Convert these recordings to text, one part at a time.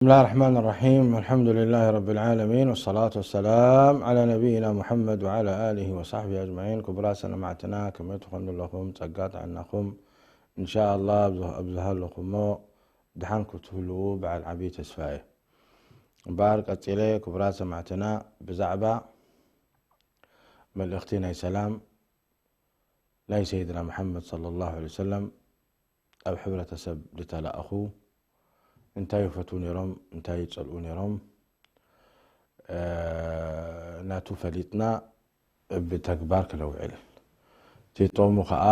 بسم الله الرحمن الرحيم. الحمد لله رب العالمين، والصلاة والسلام على نبينا محمد وعلى آله وصحبه أجمعين. ክቡራት ሰማዕትና፣ ከመይ ትኾኑ ኣለኹም? ጸጋ ጥዕናኹም እንሻኣላህ ኣብዝ-፣ ኣብዝሃለኹሞ ድሓን ክትህልዉ በዓል ዓብዪ ተስፋ እየ። እምበኣር ቀጺለ፣ ክቡራት ሰማዕትና፣ ብዛዕባ መልእኽቲ ናይ ሰላም ናይ ሰይድና መሓመድ ሰለላሁ ዐለይሂ ወሰለም ኣብ ሕብረተሰብ ዝተላእኹ እንታይ ይፈትዉ ነይሮም፣ እንታይ ይጸልኡ ነይሮም፣ እ፣ ናቱ ፈሊጥና ብተግባር ክነውዕል። እቲ ጥቕሙ ኸኣ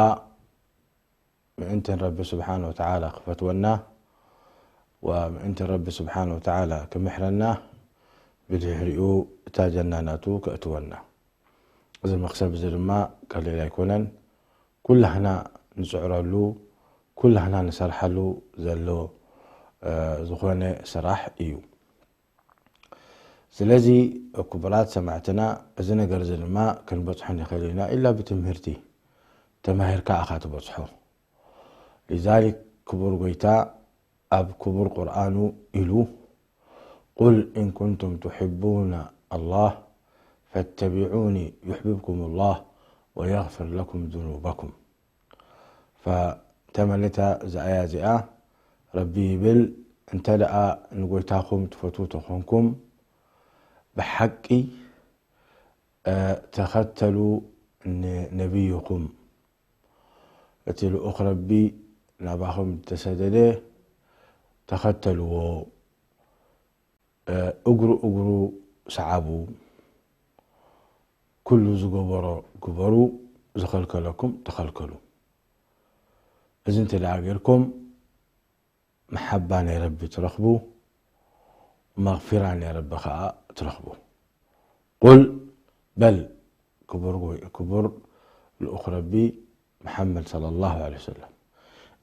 ምእንቲ ረቢ ስብሓነ ወተዓላ ክፈትወና ወምእንቲ ረቢ ስብሓነ ወተዓላ ክምሕረና፣ ብድሕሪኡ እታ ጀና ናቱ ከእትወና። እዚ መኽሰብ እዚ ድማ ቀሊል ኣይኮነን። ኩላህና ንጽዕረሉ፣ ኩላህና ንሰርሓሉ ዘሎ፣ እ፣ ዝኾነ ስራሕ እዩ። ስለዚ ክቡራት ሰማዕትና፣ እዚ ነገር እዚ ድማ ክንበጽሖ ንኽእል ኢና ኢላ ብትምህርቲ ተማሂርካ ኢኻ ትበጽሖ። ሊዛሊክ ክቡር ጎይታ ኣብ ክቡር ቁርኣኑ ኢሉ፣ ቁል ኢን ኩንቱም ቱሕቡና ኣላህ ፈተቢዑኒ ዩሕብብኩም ላህ ወየግፍር ለኩም ዙኑበኩም። ፈተመልታ እዛ ኣያ እዚኣ ረቢ ይብል፣ እንተ ደኣ ንጎይታኹም ትፈትዉ ተኾንኩም፣ ብሓቂ፣ እ፣ ተኸተሉ ንነቢይኹም። እቲ ልኡኽ ረቢ ናባኹም ዝተሰደደ ተኸተልዎ፣ እ፣ እግሩ እግሩ ሰዓቡ፣ ኩሉ ዝገበሮ ግበሩ፣ ዝኸልከለኩም ተኸልከሉ። እዚ እንተ ደኣ ጌርኩም፣ መሓባ ናይ ረቢ ትረኽቡ፣ መግፊራ ናይ ረቢ ኸኣ ትረኽቡ። ቁል፣ በል፣ ክቡር ጎይ-፣ ክቡር ልኡኽ ረቢ መሓመድ ሰለላሁ ዐለይሂ ወሰለም፣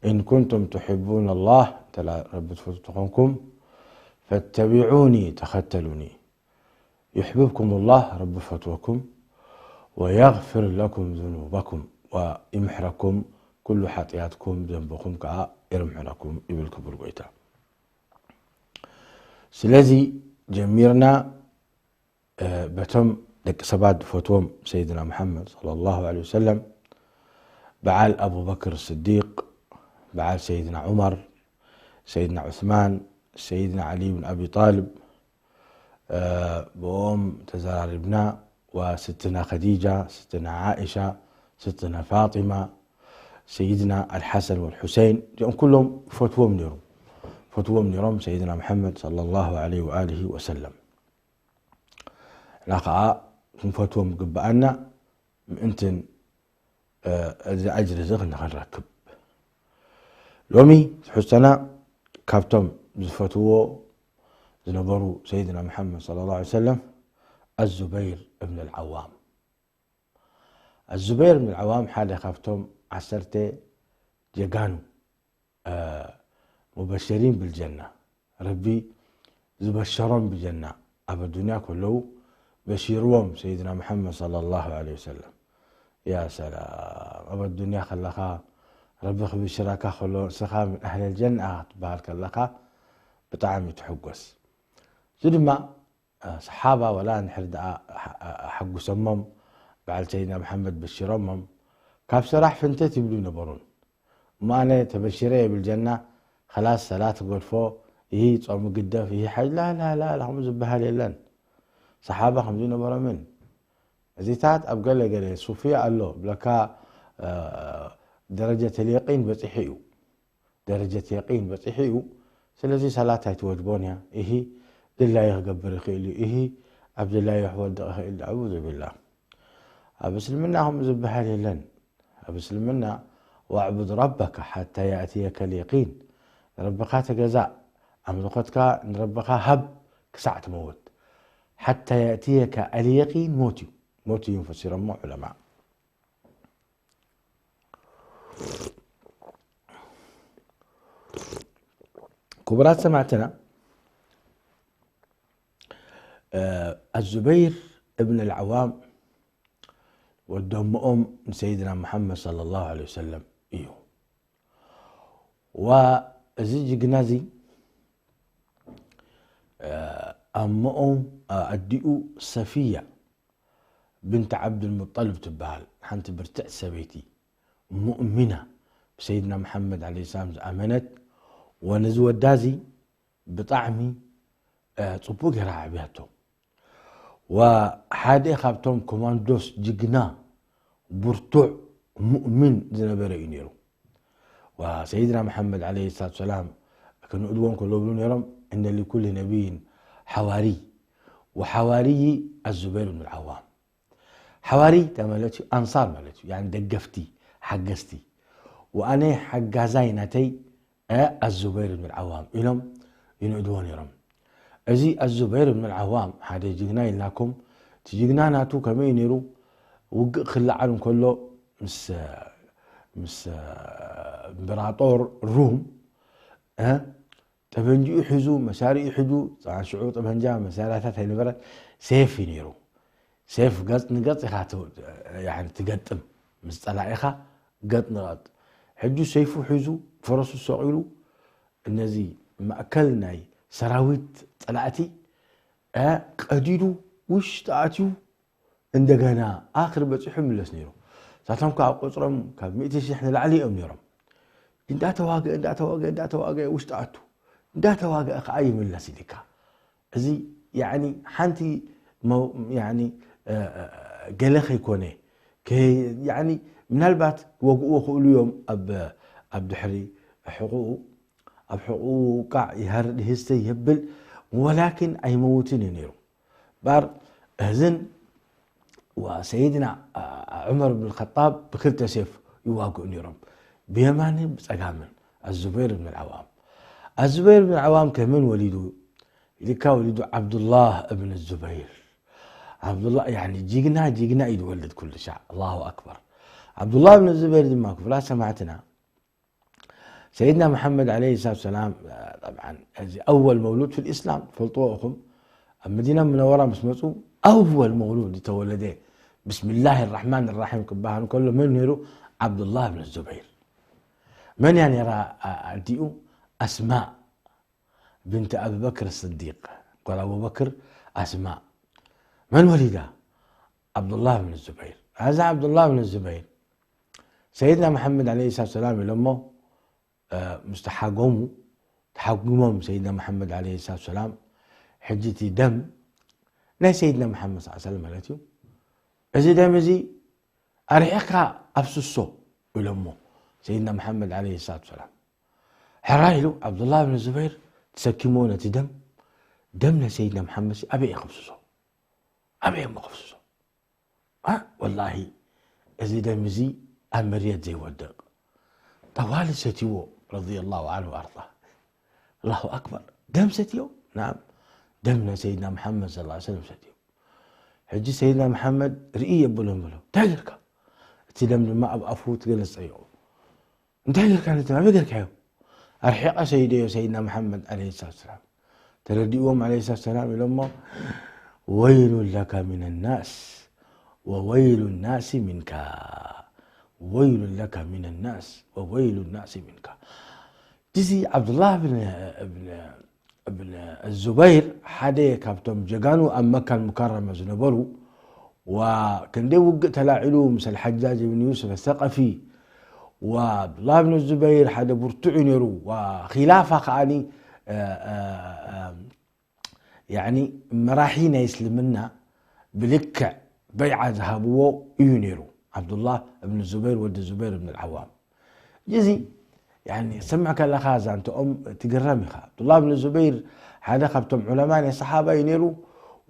ኢን ኩንቱም ቱሕቡና ኣላህ፣ እንተ ረቢ ትፈትዉ ተኾንኩም፣ ፈተቢዑኒ፣ ተኸተሉኒ፣ ዩሕብብኩም ላህ፣ ረቢ ፈትወኩም፣ ወየግፍር ለኩም ዙኑበኩም፣ ወይምሕረኩም፣ ኩሉ ሓጢኣትኩም፣ ዘንብኹም ከኣ ይርምሕረኩም፣ ይብል ክቡር ጎይታ። ስለዚ ጀሚርና፣ እ፣ በቶም ደቂ ሰባት ዝፈትዎም ሰይድና መሓመድ ሰለላሁ ዐለይሂ ወሰለም፣ በዓል ኣቡበክር ስዲቅ፣ በዓል ሰይድና ዑመር፣ ሰይድና ዑስማን፣ ሰይድና ዓሊ ብን ኣቢ ጣልብ፣ እ፣ ብኦም ተዘራሪብና፣ ወስትና ኸዲጃ፣ ስትና ዓኢሻ፣ ስትና ፋጢማ፣ ሰይድና ኣልሓሰን ወልሑሴን፣ እዚኦም ኩሎም ይፈትዎም ነይሮም። ይፈትዎም ነይሮም ሰይድና መሓመድ ሰለላሁ ዐለይሂ ወኣሊሂ ወሰለም። እና ኸዓ ክንፈትዎም ዝግብኣና ምእንትን፣ እ፣ እዚ ኣጅሪ እዚ ክንረክብ። ሎሚ ትሕዝቶና ካብቶም ዝፈትዎ ዝነበሩ ሰይድና መሓመድ ሰለላሁ ዐለይሂ ወሰለም ኣዙበይር እብን ኣልዓዋም። ኣዙበይር እብን ኣልዓዋም ሓደ ካብቶም ዓሰርተ ጀጋኑ፣ እ፣ ሙበሸሪን ብልጀና፣ ረቢ ዝበሸሮም ብጀና ኣብ ኣዱንያ ከለዉ በሺርዎም ሰይድና መሓመድ ሰለላሁ ዐለይሂ ወሰለም። ያ ሰላም፣ ኣብ ኣዱንያ ከለኻ ረቢ ክብሽረካ ከሎ፣ ንስኻ ምን ኣህለል ጀና ኢኻ ክትበሃል ከለኻ ብጣዕሚ ትሕጎስ። እዚ ድማ፣ እ፣ ሰሓባ ወላ እንድሕር ደኣ ኣሐ-፣ ኣሐጉሶሞም፣ በዓል ሰይድና መሓመድ በሺሮሞም፣ ካብ ስራሕ ፍንተት ይብሉ ይነበሩን። እሞ ኣነ ተበሺረ እየ ብልጀና፣ ኸላስ ሰላት ገድፎ፣ ይሂ ጾም ግደፍ፣ ይሂ ሓጅ፣ ላ፣ ላ፣ ላ፣ ላ፣ ከምኡ ዝበሃል የለን። ሰሓባ ከምዚ ነበሮምን። እዚታት ኣብ ገለ ገለ ሱፍያ ኣሎ፣ ብለካ፣ እ፣ ደረጀት የቂን በጺሑ እዩ። ደረጀት የቂን በጺሑ እዩ። ስለዚ ሰላት ኣይትወጅቦን እያ። ይሂ ድላዩ ክገብር ይኽእል እዩ። ይሂ ኣብ ድላዩ ክወድቕ ይኽእል እዩ። ኣዑዙ ቢላህ። ኣብ እስልምና ከምኡ ዝበሃል የለን። ኣብ እስልምና፣ "ወዕቡድ ረበከ ሓታ ያእትየከ ልየቂን"፣ ንረብኻ ተገዛእ፣ ኣምልኾትካ ንረብኻ ሃብ ክሳዕ ትመውት። ሓታ ያእትየከ ኣልየቂን ሞት እዩ። ሞት እዩ ፈሲሮሞ ዑለማ። ክቡራት ሰማዕትና፣ እ፣ ኣዙበይር እብን ኣልዓዋም ወደሞኦም ንሰይድና መሓመድ ሰለላሁ ዐለይሂ ወሰለም እዩ። ዋ፣ እዚ ጅግና እዚ ኣሞኦም ኣዲኡ ሰፊያ ብንት ዓብዱልሙጠልብ ትበሃል ሓንቲ ብርትዕቲ ሰበይቲ ሙእሚና ብሰይድና መሓመድ ዓለይሂ ሰላም ዝኣመነት ወነዚ ወዳዚ ብጣዕሚ ጽቡቅ ገይራ ኣዕብያቶ። ወሓደ ካብቶም ኮማንዶስ ጅግና ብርቱዕ ሙእሚን ዝነበረ እዩ ነይሩ። ወሰይድና መሓመድ ዓለይሂ ሰላቱ ሰላም ክንእድዎ እንከሎ ብሉ ነይሮም እነ ሊኩል ነቢይን ሓዋሪ ወሓዋርይ ኣዙበይር ብን ዓዋም። ሓዋሪ እንታይ ማለት እዩ? ኣንሳር ማለት እዩ። ያኒ ደገፍቲ፣ ሓገዝቲ። ወኣነ ሓጋዛይ ናተይ ኣዙበይር ብን ዓዋም ኢሎም ይንእድዎ ነይሮም። እዚ ኣዙበይር ብን ዓዋም ሓደ ጅግና ኢልናኩም። እቲ ጅግና ናቱ ከመይ እዩ ነይሩ? ውግእ ክለዓል እንከሎ ምስ ምስ እምበራጦር ሩም ጠበንጅኡ ሒዙ መሳሪኡ ሒዙ ሽዑ ጠበንጃ መሳርያታት ኣይነበረን። ሴፍ እዩ ነይሩ። ሴፍ ገጽ ንገጽ ኢኻ ትገጥም ምስ ጸላኢኻ ገጥ ንቐጥ። ሕጂ ሰይፉ ሒዙ ፈረሱ ሰቒሉ እነዚ ማእከል ናይ ሰራዊት ጸላእቲ ቀዲዱ ውሽጢ ኣትዩ እንደገና ኣኽር በጺሑ ይምለስ ነይሩ። ሳቶም ከዓ ቁጽሮም ካብ ሚእቲ ሽሕ ንላዕሊ እዮም ነይሮም። እንዳተዋገ እንዳተዋገ እንዳተዋገ ውሽጢ ኣቱ እንዳተዋገ ከዓ ይምለስ ኢልካ። እዚ ያኒ ሓንቲ ያኒ ገለ ከይኮነ ምናልባት ወግእዎ ክእሉ እዮም። ኣብ ድሕሪ ሕቁኡ ኣብ ሕቁኡ ቃዕ ይሃርድ ይህስተ የብል ወላኪን ኣይመውትን እዩ ነይሩ። ባር እዝን ወሰይድና ዑመር ብን ኸጣብ ብክልተ ሴፍ ይዋግኡ ነይሮም፣ ብየማንን ብጸጋምን። ኣዙበይር ብን ዓዋም ኣዙበይር ብን ዓዋም ከመን ወሊዱ ኢልካ ወሊዱ ዓብዱላህ እብን ዙበይር። ዓብዱላ ያኒ ጅግና ጅግና እዩ ዝወልድ ኩሉ ሻዕ። ኣላሁ ኣክበር። ዓብዱላህ እብን ዙበይር ድማ ክፍላ ሰማዕትና ሰይድና መሓመድ ዓለይሂ ሰላቱ ሰላም ጠብዓን እዚ ኣወል መውሉድ ፊል ኢስላም ትፈልጥዎ ኢኹም። ኣብ መዲና ሙነወራ ምስ መፁ ኣወል መውሉድ ዝተወለደ ብስምላህ ራሕማን ራሒም ክበሃል ከሎ መን ነይሩ? ዓብዱላህ ብን ዙበይር። መን እያ ነይራ ኣዲኡ? ኣስማእ ብንት ኣብበክር ስዲቅ ጓል ኣቡበክር ኣስማእ። መን ወሊዳ? ዓብዱላህ ብን ዙበይር። ኣዛ ዓብዱላህ ብን ዙበይር ሰይድና መሓመድ ዓለይሂ ሰላቱ ሰላም ኢሎሞ ምስ ተሓጎሙ ተሓጉሞም ሰይድና መሓመድ ዓለይሂ ሰላቱ ሰላም ሕጂ እቲ ደም ናይ ሰይድና መሓመድ ሰለላሁ ዐለይሂ ወሰለም ማለት እዩ። እዚ ደም እዚ ኣርሒቕካ ኣፍስሶ ኢሎሞ ሰይድና መሓመድ ዓለይሂ ሰላቱ ሰላም። ሕራይ ኢሉ ዓብዱላህ ብን ዙበይር ተሰኪሞ ነቲ ደም። ደም ናይ ሰይድና መሓመድ ኣበይ እየ ከፍስሶ? ኣበይ እሞ ከፍስሶ? ወላሂ እዚ ደም እዚ ኣብ መርየት ዘይወድቕ ጠዋሊ ሰትይዎ ረዲየላሁ ዓንሁ ወኣርዳ። ኣላሁ ኣክበር። ደም ሰትዮ? ናም ደም ናይ ሰይድና መሓመድ ሰለላሁ ዐለይሂ ወሰለም ሰትዮ። ሕጂ ሰይድና መሓመድ ርኢ የብሎም ብሎ እንታይ ጌርካ? እቲ ደም ድማ ኣብ ኣፉ ትገልጽ ጸይቑ። እንታይ ጌርካ ነቲ ኣበይ ጌርካዮ? ኣርሒቐ ሰይደዮ ሰይድና መሓመድ ዓለይሂ ሰላቱ ሰላም። ተረዲእዎም ዓለይሂ ሰላቱ ሰላም ኢሎሞ ወይሉን ለካ ሚን ናስ ወወይሉ ናሲ ሚንካ። ወይሉን ለካ ሚን ናስ ወወይሉ ናሲ ሚንካ። እዚ ዓብዱላህ ብን እብን ዙበይር ሓደ ካብቶም ጀጋኑ ኣብ መካ ሙከረመ ዝነበሩ ወክንደይ ውግእ ተላዒሉ ምስ ኣልሓጃጅ ብን ዩስፍ ኣሰቀፊ ወዓብዱላህ ብን ዙበይር ሓደ ብርቱዕ እዩ ነይሩ። ወኪላፋ ከዓኒ ያኒ መራሒ ናይ እስልምና ብልክዕ በይዓ ዝሃብዎ እዩ ነይሩ። ዓብዱላህ እብን ዙበይር ወዲ ዙበይር እብን ዓዋም። እዚ ያኒ ሰምዕ ከለኻ ዛንትኦም ትግረም ኢኻ። ዓብዱላህ ብን ዙበይር ሓደ ካብቶም ዑለማ ናይ ሰሓባ እዩ ነይሩ።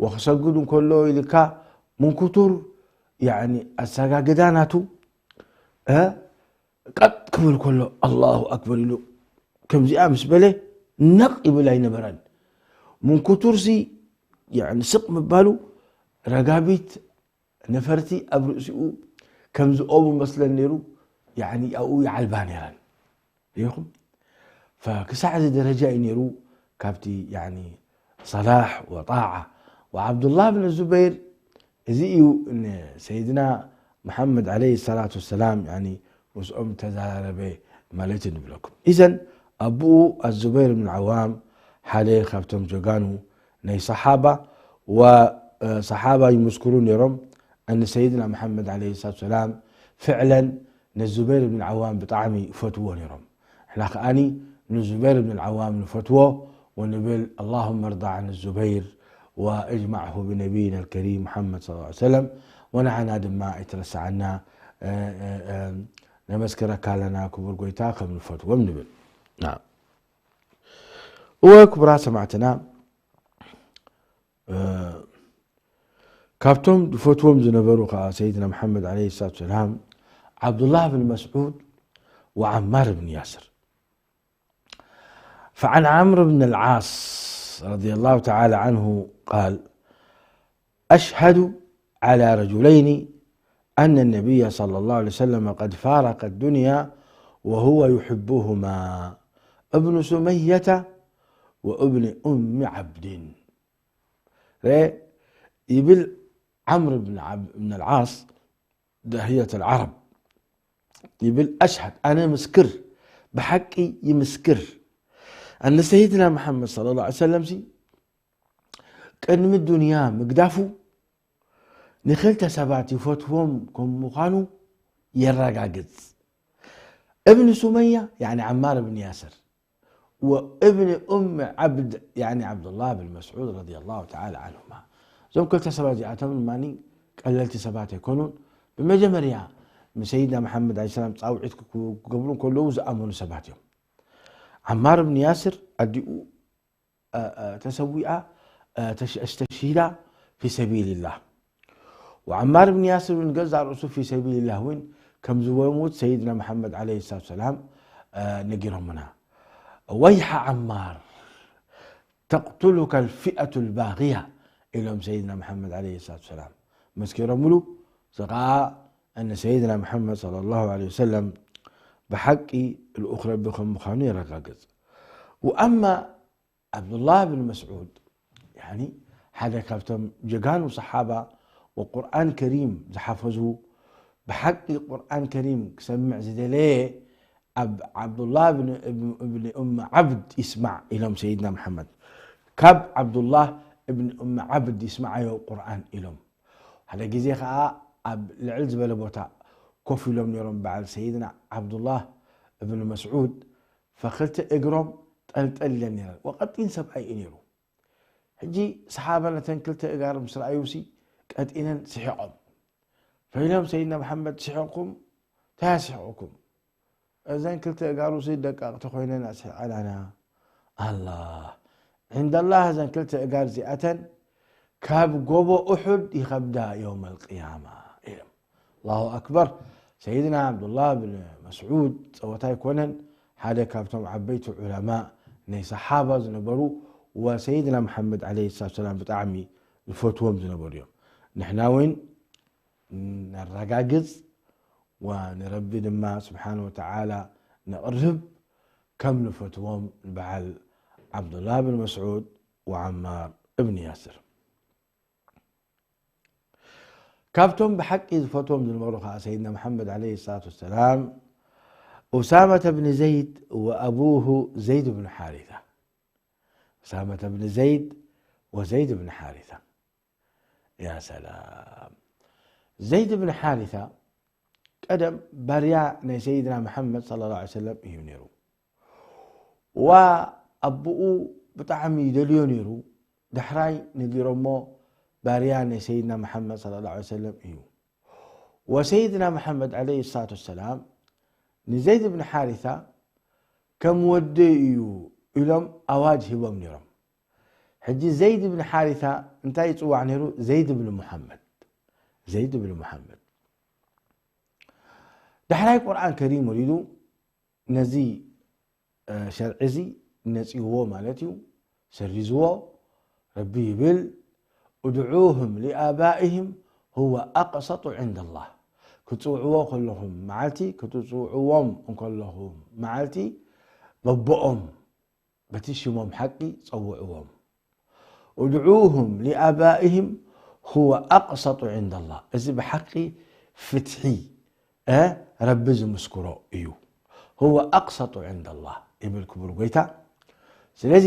ወክሰግድ እንከሎ ኢልካ ምንኩቱር ያኒ ኣሰጋግዳ ናቱ ቀጥ ክብል ከሎ ኣላሁ ኣክበር ኢሉ ከምዚኣ ምስ በለ ነቕ ይብል ኣይነበረን። ምንኩቱርሲ ያኒ ስቕ ምባሉ ረጋቢት ነፈርቲ ኣብ ርእሲኡ ከም ዝኦሙ መስለን ነይሩ። ያኒ ኣብኡ ይዓልባ ነይረን ሪኢኹም። ፈክሳዕ እዚ ደረጃ እዩ ነይሩ ካብቲ ያኒ ሰላሕ ወጣዓ። ወዓብዱላህ ብን ዙበይር እዚ እዩ ንሰይድና መሓመድ ዓለይሂ ሰላቱ ወሰላም ያኒ ምስኦም ተዘራረበ ማለት እዩ ንብለኩም። ኢዘን ኣቦኡ ኣዙበይር ብን ዓዋም ሓደ ካብቶም ጀጋኑ ናይ ሰሓባ ወሰሓባ ይምስክሩ ነይሮም። ኣን ሰይድና መሓመድ ዓለይሂ ሰላቱ ሰላም ፍዕለን ንዙበይር ብን ዓዋም ብጣዕሚ ይፈትዎ ነይሮም። ንሕና ከኣኒ ንዙበይር ብን ዓዋም ንፈትዎ ወንብል ኣላሁመ ርዳ ዓን ዙበይር ወእጅማዕሁ ብነቢይና ልከሪም ሙሓመድ ሰለላሁ ዐለይሂ ወሰለም። ወንዓና ድማ ኣይትረስዓና፣ ነመስክረካ ኣለና ክቡር ጎይታ ከም ንፈትዎም ንብል። እወ ክቡራት ሰማዕትና፣ ካብቶም ዝፈትዎም ዝነበሩ ከዓ ሰይድና መሓመድ ዓለይሂ ሰላቱ ሰላም ዓብዱላህ ብን መስዑድ ወዓማር ብን ያስር። فعن عمرو بن العاص رضي الله تعالى عنه قال: أشهد على رجلين أن النبي صلى الله عليه وسلم قد فارق الدنيا وهو يحبهما، ابن سمية وابن أم عبد. ይብል ዓምር ብን ዓብ-፣ ብን ኣልዓስ፣ ዳህየት ኣልዓረብ ይብል፣ ኣሽሃድ፣ ኣነ ምስክር፣ ብሓቂ ይምስክር፣ ኣነ ሰይድና መሓመድ ሰለላሁ ዐለይሂ ወሰለም ሲ ቅድሚ ዱንያ ምግዳፉ ንኽልተ ሰባት ይፈትዎም ከም ምዃኑ የረጋግጽ። እብን ሱመያ፣ ያኒ ዓማር እብን ያስር፣ ወእብን ኡም ዓብድ፣ ያኒ ዓብዱላህ ብን መስዑድ ረዲየላሁ ተዓላ ዓንሁማ። እዞም ክልተ ሰባት እዚኣቶም ድማ ቀለልቲ ሰባት ኣይኮኑን። ብመጀመርያ ምስ ሰይድና መሓመድ ዓለይሂ ሰላም ጻውዒት ክገብሩ እንከለዉ ዝኣመኑ ሰባት እዮም። ዓማር ብን ያስር ኣዲኡ እ፣ እ፣ ተሰዊኣ፣ እ፣ ተሽ-፣ እስተሽሂዳ ፊ ሰቢልላህ። ወዓማር ብን ያስር እውን ገዛእ ርእሱ ፊ ሰቢልላህ እውን ከም ዝወሙት ሰይድና መሓመድ ዓለይሂ ሰላቱ ሰላም፣ እ፣ ነጊሮምና። ወይሓ ዓማር፣ ተቕቱሉካ ልፊኣቱ ልባግያ ኢሎም ሰይድና መሓመድ ዓለይሂ ሰላቱ ሰላም መስኪሮምሉ። እዚ ኸዓ እነ ሰይድና መሓመድ ሰለላሁ ዐለይሂ ወሰለም ብሓቂ ልኡኽ ረቢ ከም ምዃኑ የረጋግጽ። ወኣማ ዓብዱላህ ብን መስዑድ፣ ያኒ ሓደ ካብቶም ጀጋኑ ሰሓባ ወቁርኣን ከሪም ዝሓፈዙ፣ ብሓቂ ቁርኣን ከሪም ክሰምዕ ዝደለየ ኣብ ዓብዱላህ ብን እብ-፣ እብን ኡም ዓብድ ይስማዕ ኢሎም ሰይድና መሓመድ። ካብ ዓብዱላህ እብን ኡም ዓብድ ይስማዓዮ ቁርኣን ኢሎም። ሓደ ግዜ ኸዓ ኣብ ልዕል ዝበለ ቦታ ኮፍ ኢሎም ነይሮም በዓል ሰይድና ዓብዱላህ እብን መስዑድ። ፈክልተ እግሮም ጠልጠል ኢለን ነይረን። ወቀጢን ሰብኣይ እዩ ነይሩ። ሕጂ ሰሓባ ነተን ክልተ እጋር ምስ ረኣዩሲ ቀጢነን ስሒቖም። ፈኢሎም ሰይድና መሓመድ ስሒቕኩም፣ እንታይ ኣስሒቕኩም? እዘን ክልተ እጋሩሲ ደቃቕቲ ኮይነን ኣስሒቐናና። ኣላህ፣ ዕንደላህ እዘን ክልተ እጋር እዚኣተን ካብ ጎቦ ኡሑድ ይኸብዳ የውመል ቅያማ ኢሎም። ኣላሁ ኣክበር። ሰይድና ዓብዱላህ ብን መስዑድ ጸወታ ኣይኮነን። ሓደ ካብቶም ዓበይቲ ዑለማ ናይ ሰሓባ ዝነበሩ ወሰይድና መሓመድ ዓለይሂ ሰላቱ ሰላም ብጣዕሚ ዝፈትዎም ዝነበሩ እዮም። ንሕና እውን ነረጋግጽ ወንረቢ ድማ ስብሓነ ወተዓላ ነቕርብ ከም ንፈትዎም ንበዓል ዓብዱላህ ብን መስዑድ ወዓማር እብን ያስር። ካብቶም ብሓቂ ዝፈትዎም ዝነበሩ ኸዓ ሰይድና መሓመድ ዓለይሂ ሰላቱ ወሰላም ኡሳመተ ብን ዘይድ ወኣቡሁ ዘይድ ብን ሓሪታ። ኡሳመተ ብን ዘይድ ወዘይድ ብን ሓሪታ። ያ ሰላም። ዘይድ ብን ሓሪታ ቀደም ባርያ ናይ ሰይድና መሓመድ ሰለላሁ ዐለይሂ ወሰለም እዩ ነይሩ። ዋ ኣቦኡ ብጣዕሚ ይደልዮ ነይሩ። ዳሕራይ ነጊሮሞ ባርያ ናይ ሰይድና መሓመድ ሰለላሁ ዐለይሂ ወሰለም እዩ። ወሰይድና መሓመድ ዐለይሂ ሰላቱ ወሰላም ንዘይድ ብን ሓሪታ ከም ወደይ እዩ ኢሎም ኣዋጅ ሂቦም ነይሮም። ሕጂ ዘይድ ብን ሓሪታ እንታይ ይጽዋዕ ነይሩ? ዘይድ ብን ሙሓመድ። ዘይድ ብን ሙሓመድ። ዳሕራይ ቁርኣን ከሪም ወሪዱ ነዚ፣ እ፣ ሸርዒ እዚ ነጺግዎ ማለት እዩ፣ ሰሪዝዎ። ረቢ ይብል፣ ادعوهم لآبائهم هو أقسط عند الله። ክትጽውዕዎ ከለኹም መዓልቲ፣ ክትጽውዕዎም እንከለኹም መዓልቲ፣ በቦኦም በቲ ሽሞም ሓቂ ጸውዕዎም። ادعوهم لآبائهم هو أقسط عند الله። እዚ ብሓቂ ፍትሒ፣ እ፣ ረቢ ዝምስክሮ እዩ። هو أقسط عند الله ይብል ክቡር ጎይታ። ስለዚ፣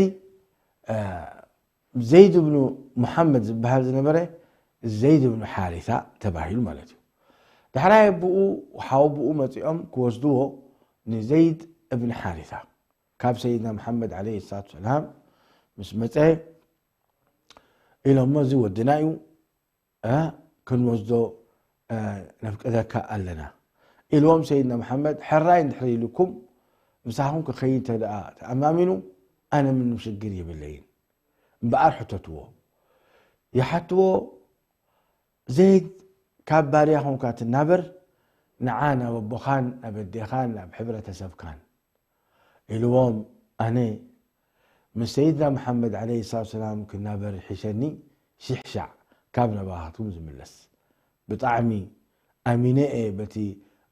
እ፣ ዘይድ ብኑ ሙሓመድ ዝበሃል ዝነበረ ዘይድ ብኑ ሓሪታ ተባሂሉ ማለት እዩ። ዳሕራይ ኣቦኡ ሓወቦኡ መፂኦም ክወስድዎ ንዘይድ እብን ሓሪታ ካብ ሰይድና መሓመድ ዓለይሂ ሰላቱ ሰላም ምስ መፀ ኢሎሞ፣ እዚ ወድና እዩ፣ እ፣ ክንወስዶ፣ እ፣ ነፍቅደካ ኣለና ኢልዎም። ሰይድና መሓመድ ሕራይ እንድሕር ኢልኩም ምሳኹም ክኸይድ እንተ ደኣ ተኣማሚኑ ኣነ ምንም ሽግር የብለይን። እምበኣር ሕተትዎ። ይሓትዎ፣ ዘይድ፣ ካብ ባርያ ኾንካ ትናበር፣ ንዓ ናብ ኣቦኻን ናብ ኣዴኻን ናብ ሕብረተሰብካን ኢልዎም። ኣነ ምስ ሰይድና መሓመድ ዓለይሂ ሰላቱ ሰላም ክናበር ይሕሸኒ ሽሕ ሻዕ ካብ ናባኻትኩም ዝምለስ። ብጣዕሚ ኣሚነ እየ በቲ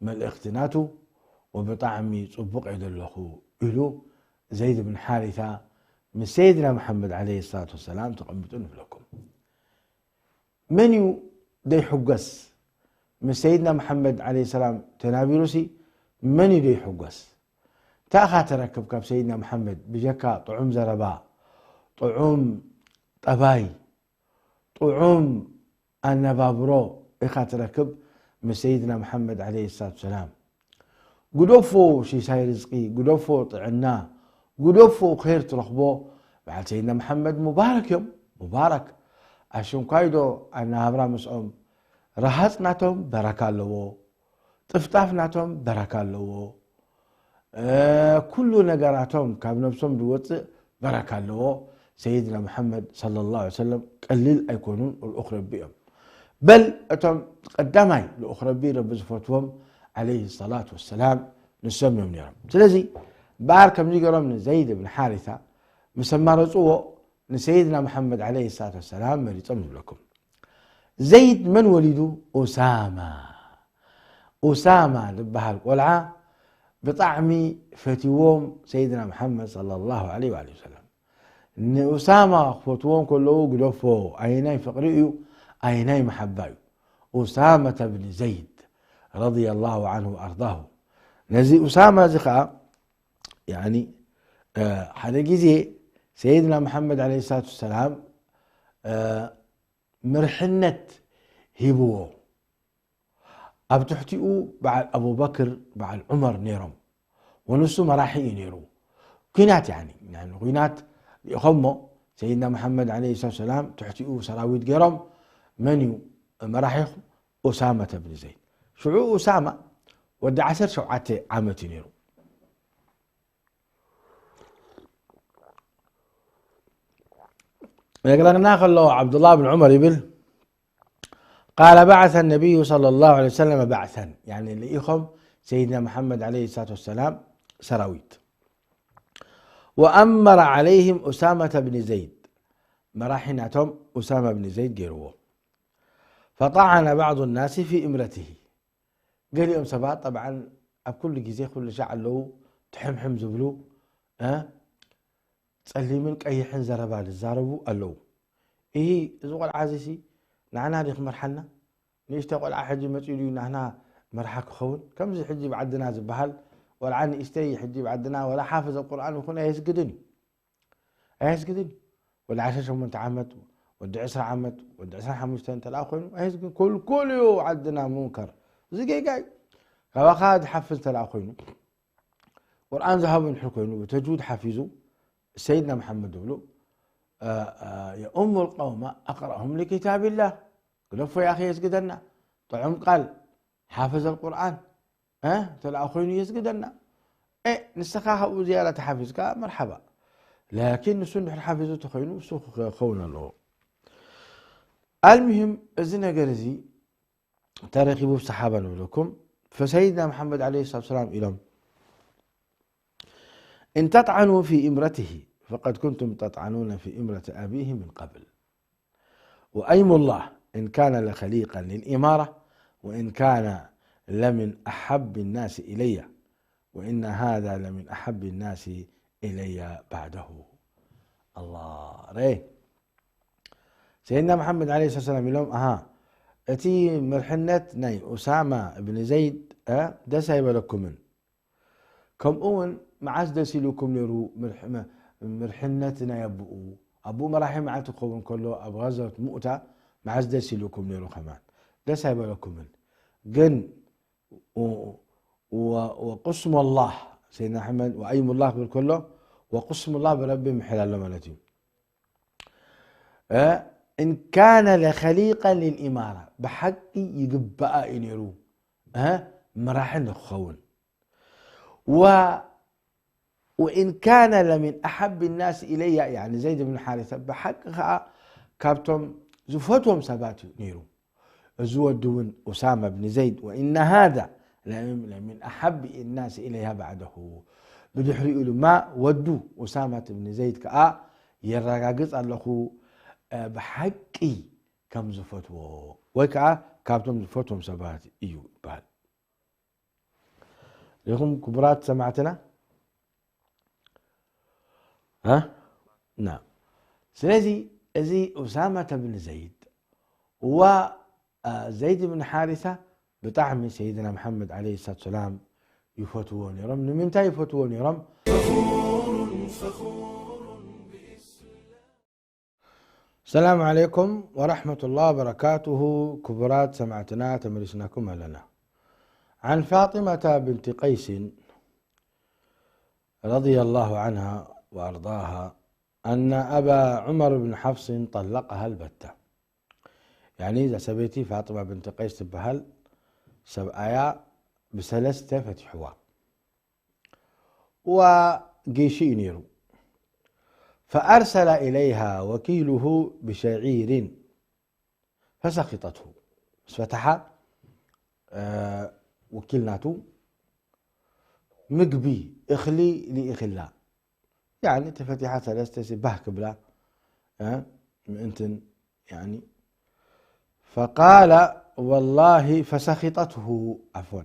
መልእኽቲ ናቱ ወብጣዕሚ ጽቡቕ እየ ዘለኹ ኢሉ ዘይድ ብን ሓሪታ ምስ ሰይድና መሓመድ ዓለይሂ ሰላቱ ወሰላም ተቐሚጡ ንብለኩም። መን እዩ ደይሕጎስ? ምስ ሰይድና መሓመድ ዓለይሂ ሰላም ተናቢሩሲ መን እዩ ደይሕጎስ? እንታይ ኢኻ ትረክብ ካብ ሰይድና መሓመድ ብጀካ ጥዑም ዘረባ፣ ጥዑም ጠባይ፣ ጥዑም ኣነባብሮ ኢኻ ትረክብ ምስ ሰይድና መሓመድ ዓለይሂ ሰላቱ ሰላም። ግደፎ ሽሻይ ርዝቂ፣ ግደፎ ጥዕና፣ ግደፎ ኸይር ትረኽቦ በዓል ሰይድና መሓመድ ሙባረክ እዮም። ሙባረክ ኣሽንኳይዶ ኣነባብራ ምስኦም ረሃፅ ናቶም በረካ ኣለዎ፣ ጥፍጣፍ ናቶም በረካ ኣለዎ፣ እ፣ ኩሉ ነገራቶም ካብ ነብሶም ዝወፅእ በረካ ኣለዎ። ሰይድና መሓመድ ሰለላሁ ዐለይሂ ወሰለም ቀሊል ኣይኮኑን፣ ልኡኽ ረቢ እዮም። በል እቶም ቀዳማይ ልኡኽ ረቢ፣ ረቢ ዝፈትዎም ዓለይሂ ሰላቱ ወሰላም ንሶም እዮም ነይሮም። ስለዚ በኣር ከምዚ ገይሮም ንዘይድ ብን ሓሪታ ምስ ኣማረፅዎ ንሰይድና መሓመድ ዓለይሂ ሰላቱ ወሰላም መሪፆም ንብለኩም። ዘይድ መን ወሊዱ? ኡሳማ። ኡሳማ ዝበሃል ቆልዓ ብጣዕሚ ፈትዎም ሰይድና መሓመድ ሰለላሁ ዐለይሂ ወሰለም። ንኡሳማ ክፈትዎም ከለዉ ግደፎ፣ ኣየናይ ፍቕሪ እዩ፣ ኣየናይ መሓባ እዩ። ኡሳመተ ብን ዘይድ ረዲየላሁ ዐንሁ ወኣርዳሁ። ነዚ ኡሳማ እዚ ኸዓ ያኒ፣ እ፣ ሓደ ግዜ ሰይድና መሓመድ ዓለይሂ ሰላቱ ወሰላም፣ እ፣ ምርሕነት ሂብዎ። ኣብ ትሕቲኡ በዓል ኣቡበክር፣ በዓል ዑመር ነይሮም። ወንሱ መራሒ እዩ ነይሩ። ኲናት ያኒ፣ ያኒ ኲናት ልኢኾሞ፣ ሰይድና መሓመድ ዓለይሂ ሰላቱ ወሰላም ትሕቲኡ ሰራዊት ገይሮም። መን እዩ መራሒኹም? ኡሳመተ ብን ዘይድ። ሽዑ ኡሳማ ወዲ ዓሰርተ ሸውዓተ ዓመት እዩ ነይሩ። ነግረና ከሎ ዓብዱላህ ብን ዑመር ይብል፣ ቃለ በዓሰ ነቢዩ ሰለላሁ ዐለይሂ ወሰለም በዕሰን፣ ያኒ ልኢኾም ሰይድና መሓመድ ዓለይሂ ሰላቱ ወሰላም ሰራዊት። ወኣመረ ዓለይህም ኡሳመተ ብን ዘይድ፣ መራሒ ናቶም ኡሳማ ብን ዘይድ ገይርዎ። ፈጠዓነ ባዕዱ ናሲ ፊ እምረትሂ፣ ገሊኦም ሰባት ጠብዓን ኣብ ኩሉ ግዜ ኩሉ ሻዕ ኣለዉ ትሕምሕም ዝብሉ፣ እ፣ ጸሊምን ቀይሕን ዘረባ ዝዛረቡ ኣለዉ። እሂ፣ እዚ ቆልዓ እዚሲ ንዓና ድዩ ክመርሓና? ንእሽተይ ቆልዓ ሕጂ መጺኡ ድዩ ናህና መርሓ ክኸውን? ከምዚ ሕጂ ብዓድና ዝበሃል ቆልዓ ንእሽተይ ሕጂ ብዓድና ወላ ሓፍዝ ቁርኣን ይኹን ኣየስግድን እዩ። ኣየስግድን እዩ። ወዲ ዓሰርተ ሸሞንተ ዓመት፣ ወዲ ዕስራ ዓመት፣ ወዲ ዕስራን ሓሙሽተን እንተ ደኣ ኮይኑ ኣየስግድን። ኮልኮል እዩ ዓድና ሙንከር። እዚ ጌጋ እዩ። ካባኻ ዝሓፍዝ እንተ ደኣ ኮይኑ፣ ቁርኣን ዝሃቡ እንድሕር ኮይኑ፣ ብተጅዊድ ሓፊዙ፣ ሰይድና መሓመድ ዝብሉ፣ እ፣ እ፣ የኡሙ ልቀውመ ኣቅረእሁም ሊኪታቢላህ። ግደፎ ያኺ የስግደና። ጥዑም ቃል፣ ሓፍዝ ኣልቁርኣን፣ እ፣ እንተ ደኣ ኮይኑ የስግደና። እ፣ ንስኻ ካብኡ ዝያዳ ተሓፊዝካ መርሓባ። ላኪን ንሱ እንድሕር ሓፊዙ ተኾይኑ፣ እሱ ክኸውን ኣለዎ። ኣልሙሂም፣ እዚ ነገር እዚ ተረኺቡ ብሰሓባ ንብለኩም። ፈሰይድና መሓመድ ዓለይሂ ሰላቱ ወሰላም ኢሎም፣ إن تطعنوا في إمرته فقد كنتم تطعنون في إمرة أبيه من قبل. وأيم الله إن كان لخليقا للإمارة وإن كان لمن أحب الناس إلي وإن هذا لمن أحب الناس إلي بعده. الله ري. ሰይድና መሓመድ ዓለይሂ ሰላም ኢሎም፣ ኣሃ፣ እቲ ምርሕነት ናይ ኡሳማ እብን ዘይድ፣ እ፣ ደስ ኣይበለኩምን። ከምኡ እውን መዓስ ደስ ኢሉኩም ነይሩ ምርሕ-፣ መ-፣ ምርሕነት ናይ ኣቦኡ? ኣብኡ መራሒ መዓልቲ ክኸውን ከሎ ኣብ غزوة مؤتة መዓዝ ደስ ኢሉኩም ነይሩ? ከማን ደስ ኣይበለኩምን። ግን و- و- وقسم الله سيدنا أحمد وأيم الله ክብል ከሎ وقسم الله ብረቢ ምሕል ኣሎ ማለት እዩ። إن كان لخليقا للإمارة ብሓቂ ይግባኣ እዩ ነይሩ መራሒ ንክኸውን و وإن كان لمن أحب الناس إلي يعني زيد بن حارثة ብሓቂ ከዓ ካብቶም ዝፈትዎም ሰባት እዩ ነይሩ። እዚ ወዲ እውን ኡሳማ ብን ዘይድ وإن هذا لمن أحب الناس إليها بعده ብድሕሪኡ ድማ ወዱ ኡሳማት ብን ዘይድ ከዓ የረጋግፅ ኣለኹ ብሓቂ ከም ዝፈትዎ ወይ ከዓ ካብቶም ዝፈትዎም ሰባት እዩ ይበሃል። ሪኹም ክቡራት ሰማዕትና ና ስለዚ እዚ ኡሳማተ ብን ዘይድ ዋ ዘይድ ብን ሓሪሳ ብጣዕሚ ሰይድና መሓመድ ዓለይሂ ሰላቱ ሰላም ይፈትዎ ነይሮም። ንምንታይ ይፈትዎ ነይሮም? ሰላም ዓለይኩም ወራሕመቱላህ ወበረካቱሁ። ክቡራት ሰማዕትና ተመሊስናኩም ኣለና። عن فاطمة بنت قيس رضي الله عنها وأرضاها أن أبا عمر بن حفص طلقها البتة. يعني እዛ ሰበይቲ ፋጥማ ብንት ቀይስ ትበሃል ሰብኣያ ብሰለስተ ፈቲሕዋ ዋ ጌሺ እዩ ነይሩ። فأرسل إليها وكيله بشعير فسخطته ምስ ፈተሓ ወኪል ናቱ ምግቢ እኽሊ ልኢኽላ ያኒ ተፈቲሓ ሰለስተ ሲ ባህ ክብላ ምእንትን ያኒ فقال والله فسخطته عفوا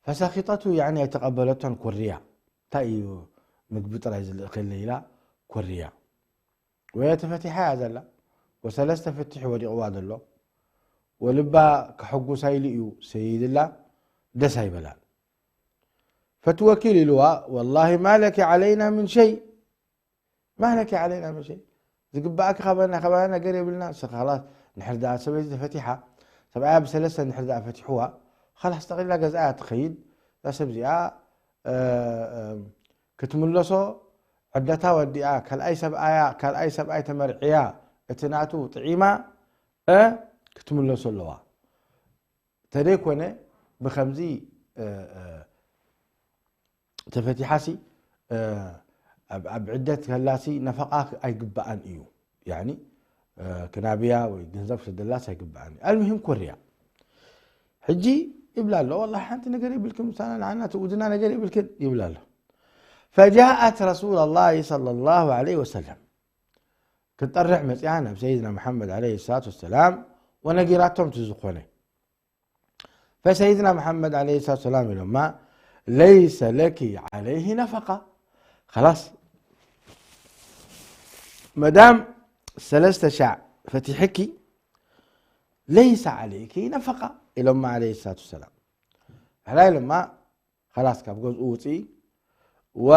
فسخطته يعني ኣይተቐበለቶን ኮርያ እንታይ እዩ ምግቢ ጥራይ ዝልእኽልኒ ኢላ ኮርያ ወይ ተፈቲሓ እያ ዘላ ወሰለስተ ፍትሒ ወዲቕዋ ዘሎ ወልባ ከሐጉሳ ኢሉ እዩ ሰይድላ ደስ ኣይበላን ፈትወኪል ኢልዋ والله ما لك علينا من شيء ما لك علينا من شيء ዝግባኣኪ ካባና ካባና ነገር የብልና ንስኻ ላስ ንሕር ደኣ ሰበይቲ ተፈቲሓ ሰብኣያ ብሰለስተ ንሕር ደኣ ፈቲሕዋ ኻላስ ጠቕሊላ ገዝኣ እያ ትኸይድ እዛ ሰብ እዚኣ ክትምለሶ ዕደታ ወዲኣ ካልኣይ ሰብኣያ ካልኣይ ሰብኣይ ተመርዕያ እቲ ናቱ ጥዒማ ክትምለሶ ኣለዋ ተደይኮነ ብከምዚ ተፈቲሓሲ ኣብ ዕደት ከላሲ ነፈቃ ኣይግበኣን እዩ ያኒ ክናብያ ወይ ገንዘብ ክሰደላስ ኣይግበኣን እዩ ኣልምሂም ኮርያ ሕጂ ይብላ ኣሎ ወላ ሓንቲ ነገር ይብልክን ምሳና ንዓና ትእውድና ነገር ይብልክን ይብላ ኣሎ فجاءت رسول الله صلى الله عليه وسلم ክትጠርሕ መፅያ ናብ ሰይድና መሓመድ عليه الصلاة والسلام ወነጊራቶም ትዝኾነ فسيدنا محمد عليه الصلاة والسلام لما ليس لك عليه نفقة خلاص مدام ثلاثة شاع فتحكي ليس عليك نفقة لما عليه الصلاة والسلام هلا لما خلاص كاب جوز أوتي و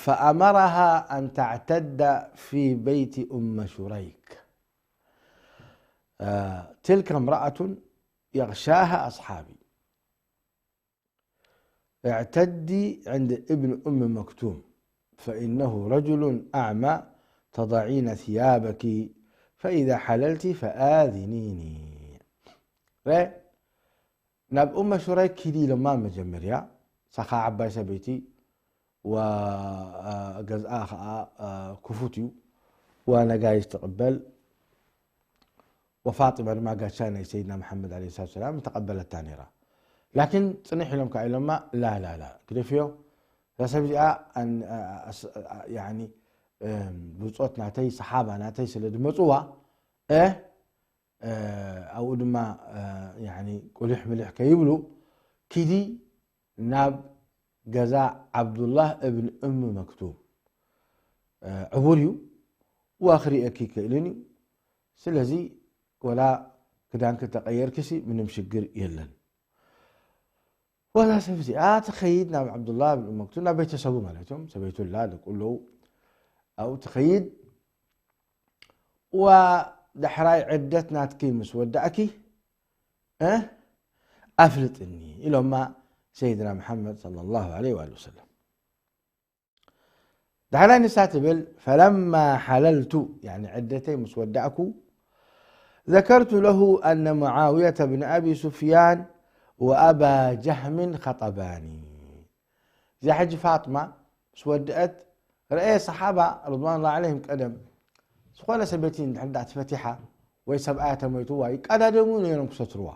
فأمرها أن تعتد في بيت أم شريك آه تلك امرأة يغشاها أصحابي اعتدي عند ابن أم مكتوم فإنه رجل أعمى تضعين ثيابك فإذا حللت فآذنيني ናብ እመ ሹረይክ ኪዲ ኢሎማ መጀመርያ ሳኻ ዓባይ ሰበይቲ ወገዝኣ ከዓ ክፉት እዩ ወነጋይሽ ትቕበል ወፋጢማ ድማ ጋሻ ናይ ሰይድና መሓመድ ለ ሰላት ሰላም ተቐበለታ ነይራ ላኪን ፅንሕ ኢሎም ከዓ ኢሎማ ላላላ ግደፍዮ እዛ ሰብ እዚኣ ብፆት ናተይ ሰሓባ ናተይ ስለ ዝመፅዋ ኣብኡ ድማ ቁልሕ ምልሕ ከይብሉ ኪዲ ናብ ገዛ ዓብዱላህ እብን እም መክቱም ዕቡር እዩ ዋ ክርእየኪ ይክእልን እዩ ስለዚ ወላ ክዳንኪ ተቀየርኪሲ ምንም ሽግር የለን ወዛ ሰብ እዚኣ ትኸይድ ናብ ዓብዱላህ እብን እም መክቱም ናብ ቤተሰቡ ማለት እዮም ሰበይቱ ላ ደቁ ኣለዉ ኣብኡ ትኸይድ ወዳሕራይ ዕደት ናትኪ ምስ ወዳእኪ፣ እ፣ ኣፍልጥኒ ኢሎማ ሰይድና መሓመድ ሰለላሁ ዐለይሂ ወሰለም። ዳሕራይ ንሳ ትብል፣ ፈለማ ሓለልቱ፣ ያኒ ዕደተይ ምስ ወዳእኩ፣ ዘከርቱ ለሁ ኣነ ሙዓውየተ ብን ኣቢ ሱፍያን ወኣባ ጀህምን ኸጠባኒ። እዚኣ ሕጂ ፋጥማ ምስ ወድአት፣ ረአየ ሰሓባ ርድዋን ላ ዓለይሂም ቀደም፣ ዝኾነ ሰበይቲ እንድሕር ዳኣ ተፈቲሓ ወይ ሰብኣያ ተሞይትዋ ይቀዳደሙ ነይሮም ክሰትርዋ።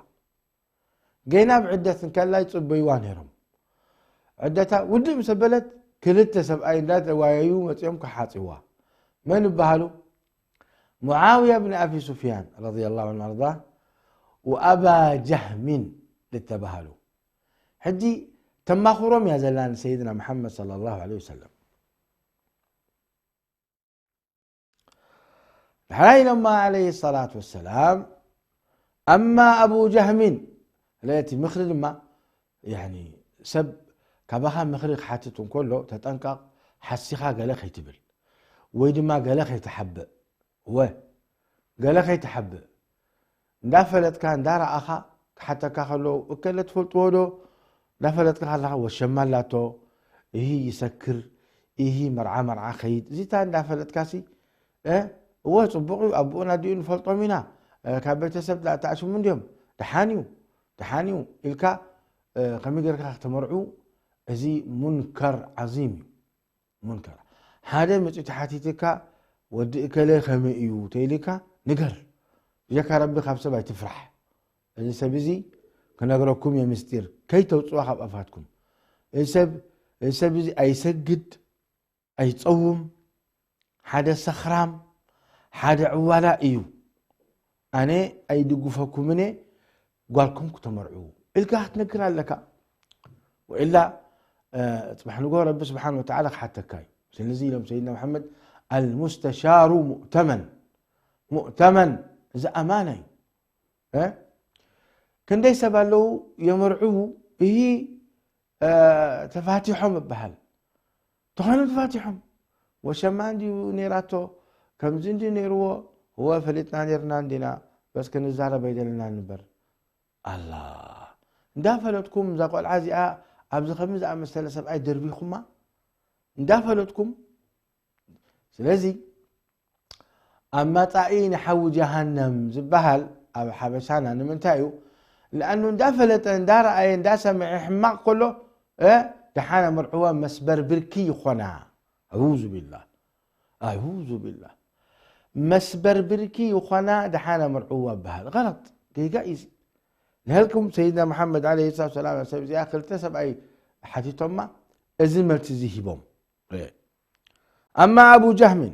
ገና ብዕደት እንከላ ይጽበይዋ ነይሮም። ዕደታ ውድእ ምስ ኣበለት፣ ክልተ ሰብኣይ እንዳተዋየዩ መጺኦም ክሓጽዋ። መን ይበሃሉ? ሙዓውያ ብን ኣቢ ሱፍያን ረዲየላሁ ዐንሁ ኣርዳ፣ ወኣባ ጀህሚን ዝተባሃሉ። ሕጂ ተማኽሮም እያ ዘላ ንሰይድና መሓመድ ሰለላሁ ዐለይሂ ወሰለም። ድሕራይ ኢሎማ ዐለይሂ ሰላቱ ወሰላም፣ ኣማ ኣቡ ጀህሚን፣ ለቲ ምኽሪ ድማ፣ ያኒ፣ ሰብ ካባኻ ምኽሪ ክሓትት እንከሎ ተጠንቀቕ፣ ሓሲኻ ገለ ከይትብል ወይ ድማ ገለ ከይትሓብእ፣ ወ ገለ ከይትሓብእ፣ እንዳፈለጥካ እንዳረኣኻ ክሓተካ ከለዉ፣ እከለ ትፈልጥዎ ዶ? እንዳፈለጥካ ከለኻ ወሸማ ኣላቶ፣ እሂ ይሰክር፣ እሂ መርዓ መርዓ ኸይድ፣ እዚታ እንዳፈለጥካሲ፣ እ፣ እወ ጽቡቕ እዩ፣ ኣቦኡን ኣዲኡን ንፈልጦም ኢና፣ እ፣ ካብ ቤተሰብ ላ-፣ ተኣሽሙ እንድዮም፣ ደሓን እዩ፣ ደሓን እዩ ኢልካ፣ እ፣ ከመይ ጌርካ ክተመርዑ፣ እዚ ሙንከር ዓዚም እዩ። ሙንከር። ሓደ መጺኡ ተሓቲትካ፣ "ወዲ እከለ ከመይ እዩ?" ተይልካ፣ ንገር። ብጀካ ረቢ ካብ ሰብ ኣይትፍራሕ። እዚ ሰብ እዚ ክነግረኩም እየ ምስጢር፣ ከይተውጽዋ ካብ ኣፋትኩም። እዚ ሰብ፣ እዚ ሰብ እዚ ኣይሰግድ፣ ኣይጸውም፣ ሓደ ሰኽራም፣ ሓደ ዕዋላ እዩ። ኣነ ኣይድግፈኩምን እየ፣ ጓልኩም ክተመርዕዉ ኢልካ ክትነግር ኣለካ። ወኢላ፣ እ፣ ጽባሕ ንግሆ ረቢ ስብሓን ወተዓላ ክሓተካ እዩ። ስለዚ ኢሎም ሰይድና መሓመድ፣ "ኣልሙስተሻሩ ሙእተመን፣ ሙእተመን፣ እዚ ኣማና እዩ። እ? ክንደይ ሰብ ኣለዉ የመርዕዉ፣ እሂ፣ እ፣ ተፋቲሖም እበሃል። ተኾይኖም ተፋቲሖም። ወሸማ እንድዩ ነይራቶ፣ ከምዚ እንድዩ ነይርዎ፣ እወ ፈሊጥና ነይርና እንዲና፣ በስ ክንዛረብ ኣይደለና ንበር። ኣላ፣ እንዳፈለጥኩም እዛ ቆልዓ እዚኣ ኣብዚ ከምዚ ዝኣመሰለ ሰብኣይ ደርቢኹማ? እንዳፈለጥኩም?" ስለዚ ኣብ መጻኢ ንሓዊ ጀሃነም ዝበሃል ኣብ ሓበሻና ንምንታይ እዩ? ለኣኑ እንዳፈለጠ፣ እንዳረኣየ፣ እንዳሰምዐ ሕማቕ ከሎ፣ እ፣ ደሓን ኣምርዕዋ መስበር ብርኪ ይኾና። ኣዑዙ ቢላህ። ኣዑዙ ቢላህ። መስበር ብርኪ ይኾና ደሓን ኣምርዕዋ በሃል። ገለጥ። ጌጋ እዩ እዚ። ንህልኩም ሰይድና መሓመድ ዓለይሂ ሰላቱ ወሰላም፣ ሰብ እዚኣ ክልተ ሰብኣይ ሓቲቶማ፣ እዚ መልሲ እዚ ሂቦም። ኣማ ኣቡ ጀህምን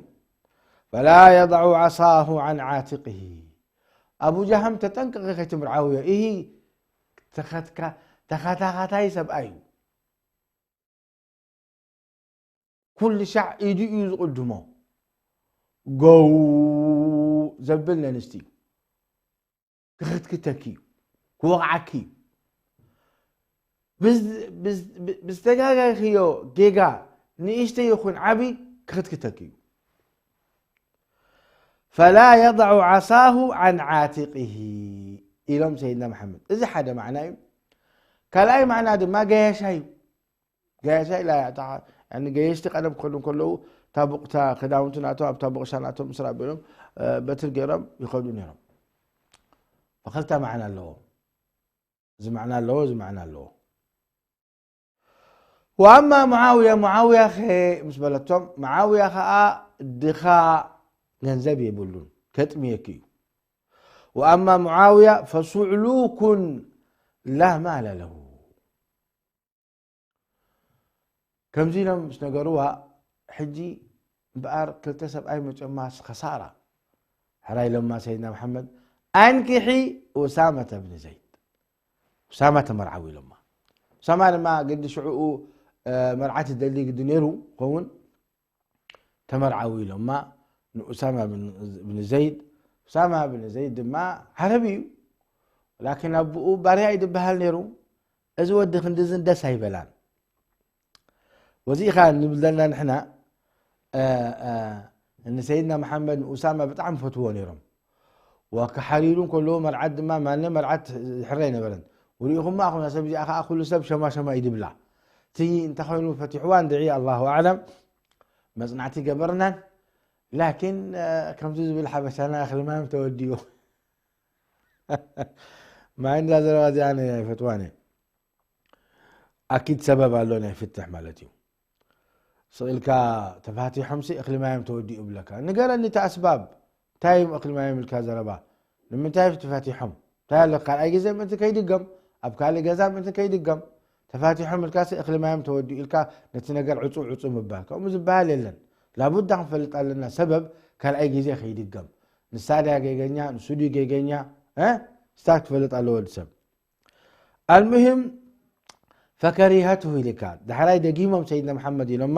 ፈላ የضዑ ዓሳሁ ዓን ዓቲቅሂ። ኣቡ ጀህም ተጠንቀቂ ከይትምርዓውዮ። እሂ ተኸትካ-፣ ተኸታኻታይ ሰብኣይ እዩ። ኩሉ ሻዕ ኢዱ እዩ ዝቕድሞ። ጎው ዘብል ነንስቲ እዩ። ክኽትክተኪ እዩ። ክወቕዓኪ እዩ። ብዝ-፣ ብዝ-፣ ብ-፣ ብዝተጋጋይክዮ ጌጋ ንእሽተይ ይኹን ዓቢ ክኽትክተኪ እዩ። ፈላ የضዑ ዓሳሁ ዓን ዓቲቅሂ ኢሎም ሰይድና መሓመድ። እዚ ሓደ ማዕና እዩ። ካልኣይ ማዕና ድማ ገያሻ እዩ። ገያሻ ኢላ እያ። እታ፣ ያኒ ገየሽቲ ቀደም ክኸዱ እንከለዉ፣ ታቡቕ፣ እታ ክዳውንቲ ናቶም፣ ኣብታ ቦቕሻ ናቶም ምስ ረኣቢሎም፣ እ፣ በትሪ ገይሮም ይኸዱ ነይሮም። ፈኸልተ ማዕና ኣለዎ። እዚ ማዕና ኣለዎ፣ እዚ ማዕና ኣለዎ። ወኣማ ሙዓውያ፣ ሙዓውያ ኸ ምስ በለቶም፣ ሙዓውያ ኸኣ ድኻ ገንዘብ የብሉን፣ ከጥምየኪ እዩ። ወኣማ ሙዓውያ ፈሱዕሉኩን ላ ማለ ለሁ። ከምዚ ኢሎም ምስ ነገርዋ፣ ሕጂ እምበኣር ክልተ ሰብኣይ መጽዮማስ ኸሳራ። ሕራይ ኢሎማ ሰይድና መሓመድ፣ ኣንኪሒ ኡሳመተ ብን ዘይድ። ኡሳማ ተመርዓዊ ኢሎማ። ኡሳማ ድማ ግዲ ሽዕኡ፣ እ፣ መርዓት ደሊ ግዲ ነይሩ ኸውን። ተመርዓዊ ኢሎማ ንኡሳማ ብን፣ ብን ዘይድ። ኡሳማ ብን ዘይድ ድማ ዓረቢ እዩ። ላኪን ኣቦኡ ባርያ እዩ ዝበሃል ነይሩ። እዚ ወዲ ክንድዝን ደስ ኣይበላን። ወዚ ኢኻ ንብል ዘለና ንሕና፣ እ፣ እ፣ ንሰይድና መሓመድ ንኡሳማ ብጣዕሚ ፈትዎ ነይሮም። ወክሓሪሩ እንከለዉ መርዓት ድማ ማነ መርዓት ዝሕረ ኣይነበረን። ወሪኢኹማ ኣኹና ሰብ እዚኣ ኸዓ ኩሉ ሰብ ሸማ ሸማ እዩ ድብላ። እቲ እንተኾይኑ ፈቲሕዋ እንድዒ ኣላሁ ኣዕለም መጽናዕቲ ገበርናን። ላኪን ከምዚ ዝብል ሓበሻና እኽሊ ማዮም ተወዲኡ። ማይ እንዳ ዘረባ እዚኣ ኣነ ኣይፈትዋን እየ። ኣኪድ ሰበብ ኣሎ ናይ ፍትሕ ማለት እዩ። ስቕ ኢልካ ተፋቲሖምሲ እኽሊ ማዮም ተወዲኡ ይብለካ። ንገረኒ እቲ ኣስባብ። እንታይ እዮም እኽሊ ማዮም ኢልካ ዘረባ? ንምንታይ ተፋቲሖም? እንታይ ኣሎ ካልኣይ ግዜ ምእንቲ ከይድገም፣ ኣብ ካልእ ገዛ ምእንቲ ከይድገም ተፋቲሖም ኢልካሲ እኽሊ ማዮም ተወዲኡ ኢልካ ነቲ ነገር ዕጹ ዕጹ ምባል። ከምኡ ዝበሃል የለን። ላቡዳ ክንፈልጥ ኣለና ሰበብ ካልኣይ ግዜ ከይድገም። ንሳ ድያ ጌገኛ፣ ንሱ ድዩ ጌገኛ? እ? ስታ ክትፈልጥ ኣለዎ ወዲ ሰብ። ኣልሙሂም ፈከሪሀትሁ ኢልካ። ዳሕራይ ደጊሞም ሰይድና መሓመድ ኢሎማ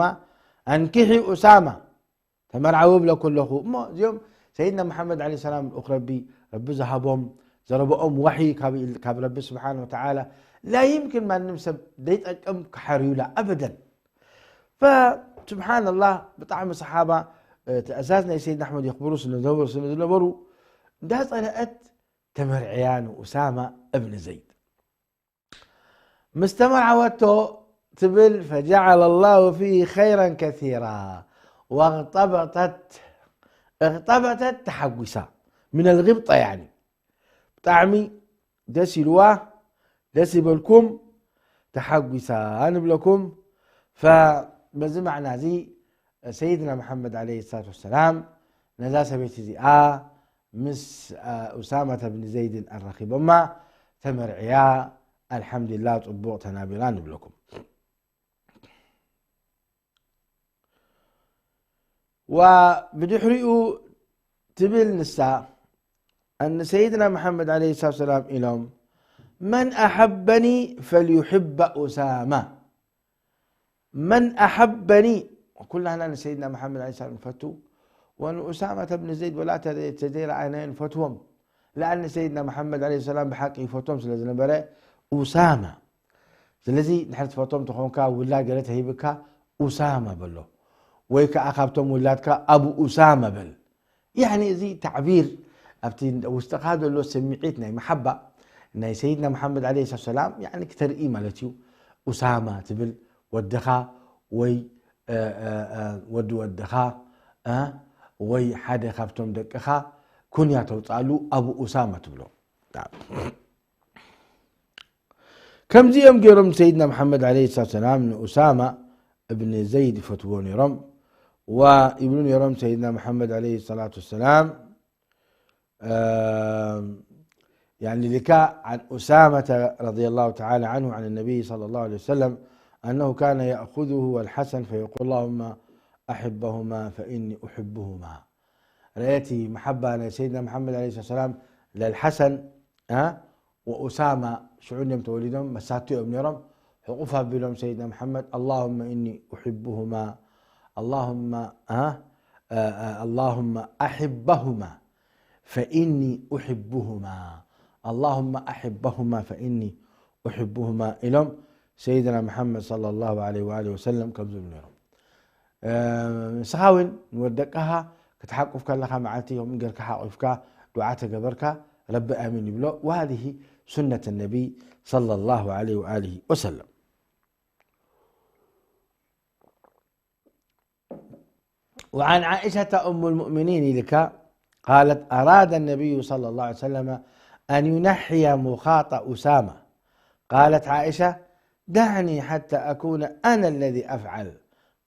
ኣንኪሒ ኡሳማ ተመርዓዊ ብለኩ ኣለኹ። እሞ እዚኦም ሰይድና መሓመድ ዓለይሂ ሰላም ልኡኽ ረቢ፣ ረቢ ዝሃቦም ዘረብኦም ዋሒ ካብ ኢል-፣ ካብ ረቢ ስብሓን ወተዓላ ላ ይምክን ማንም ሰብ ዘይጠቅም ክሓርዩላ ኣበደን። ፈስብሓንላህ ብጣዕሚ ሰሓባ ትእዛዝ ናይ ሰይድና ኣሕመድ የኽብሩ ስለ ዝነበሩ እንዳጸለአት ተመርዕያ ንኡሳማ እብኒ ዘይድ። ምስ ተመርዓወቶ ትብል ፈጀዓለ ላሁ ፊሂ ኸይራን ከሲራ ወእቕጠበጠት እቕጠበጠት ተሓጒሳ ምን ኣልግብጣ ያኒ ብጣዕሚ ደስ ኢልዋ ደስ ይበልኩም ተሓጒሳ ንብለኩም። ፈበዚ ማዕና እዚ ሰይድና መሓመድ ዓለይሂ ሰላቱ ወሰላም ነዛ ሰበይቲ እዚኣ ምስ ኡሳመተ ብን ዘይድን ኣራኺቦማ ተመርዕያ ኣልሓምዱሊላህ ጽቡቕ ተናቢራ ንብለኩም። ወብድሕሪኡ ትብል ንሳ ንሰይድና መሓመድ ዓለይሂ ሰላቱ ወሰላም ኢሎም መን ኣሐበኒ ፈልዩሕበ ኡሳማ መን ኣሐበኒ ኩላህና ንሰይድና መሓመድ ዓለይሂ ሰላም ንፈቱ ወንኡሳመተ ብን ዘይድ ወላ ተዘይረኣናዮ ንፈትዎም ለኣን ንሰይድና መሓመድ ዓለይሂ ሰላም ብሓቂ ይፈትዎም ስለ ዝነበረ ኡሳማ ስለዚ ንድሕር ትፈትዎም ተኾንካ ውላድ ገለ ተሂብካ ኡሳማ በሎ ወይ ከዓ ካብቶም ውላድካ ኣቡ ኡሳማ በል ያኒ እዚ ታዕቢር ኣብቲ ውስጥኻ ዘሎ ስምዒት ናይ መሓባ ናይ ሰይድና መሓመድ ዓለይሂ ሰላም ያኒ ክተርኢ ማለት እዩ ኡሳማ ትብል ወድኻ ወይ ወዲ ወድኻ ወይ ሓደ ካብቶም ደቅኻ ኩንያ ተውፅኣሉ ኣቡ ኡሳማ ትብሎ ከምዚኦም ገይሮም ሰይድና መሓመድ ዓለይሂ ሰላም ንኡሳማ እብን ዘይድ ይፈትዎ ነይሮም ወይብሉ ነይሮም ሰይድና መሓመድ ዓለይሂ ሰላቱ ወሰላም يعني لك عن أسامة رضي الله تعالى عنه عن النبي صلى الله عليه وسلم أنه كان يأخذه والحسن فيقول اللهم أحبهما فإني أحبهما رأيتي محبة سيدنا محمد عليه الصلاة والسلام للحسن ها وأسامة شعون يوم تولدهم مساتو يوم نيرم حقوف أبيلهم سيدنا محمد اللهم إني أحبهما اللهم ها اللهم أحبهما فإني أحبهما اللهم أحبهما فإني أحبهما إلهم سيدنا محمد صلى الله عليه وآله وسلم كم زبنيرم ንስኻ እውን ንወደቅኻ ክትሓቁፍ ከለኻ መዓልቲ ከምኡ ጌርካ ሓቂፍካ ዱዓ ተገበርካ ረቢ ኣሚን ይብሎ وهذه سنة النبي صلى الله عليه وآله وسلم وعن عائشة أم المؤمنين لك قالت أراد النبي صلى الله عليه وسلم أن ينحي مخاط أسامة قالت عائشة دعني حتى أكون أنا الذي أفعل